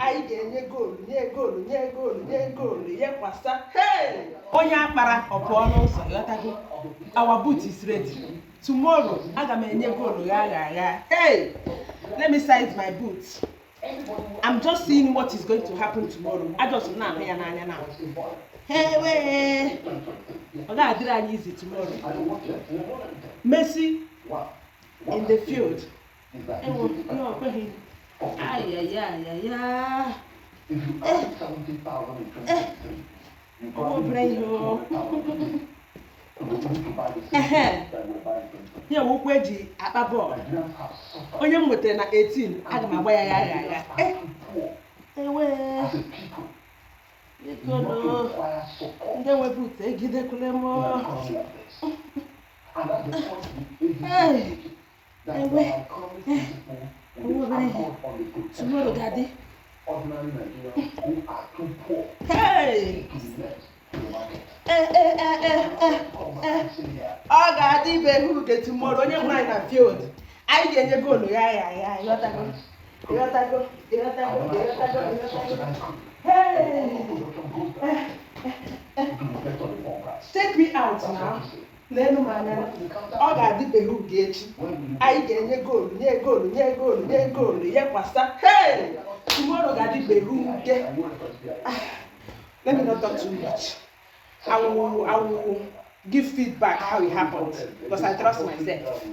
Anyị ga-enye goolu, nye goolu, nye goolu, nye goolu, nyekwasa. Hey! Onye akpara ọ pụọ n'ụzọ, ịghọtago? Our boot is ready. Tomorrow aga m enye goolu gha gha gha. Hey, let me size my boot. I'm just seeing what is going to happen tomorrow. I just na-ahụ ya n'anya na hey, ọ ga-adịrị anyị easy tomorrow. Messi in the field. Ewo, ihe ọ kweghị. Ayayayaya. Eh, eh, ọ obere ihe o. Ehe, ya wụ ụkwụ eji akpa bọọlụ. Onye m nwetara na 18, aga m agba ya ya ya ya. Eh, ewe, biko nụ, ndị nwe boot, egidekwule m. Hey, ewe, eh, owo obere ihe. Tomorrow ga-adị. Hey! Eh, eh, eh, eh, eh, eh. Ọ ga-adị behuge tomorrow. Onye hụrụ anyị na field, anyị ga-enye goolu ya ya ya. Ịghọtago, ịghọtago, ịghọtago, ịghọtago, ịghọtago? Hey! Eh, eh, take me out now. N'elu m anya, ọ ga-adị behuge echi. Anyị ga-enye goolu, nye goolu, nye goolu, nye goolu, nyekwasa. Hey! Tomorrow ga-adị behuge. Ah, let me not talk too much. I will give feedback how it happened because I trust myself.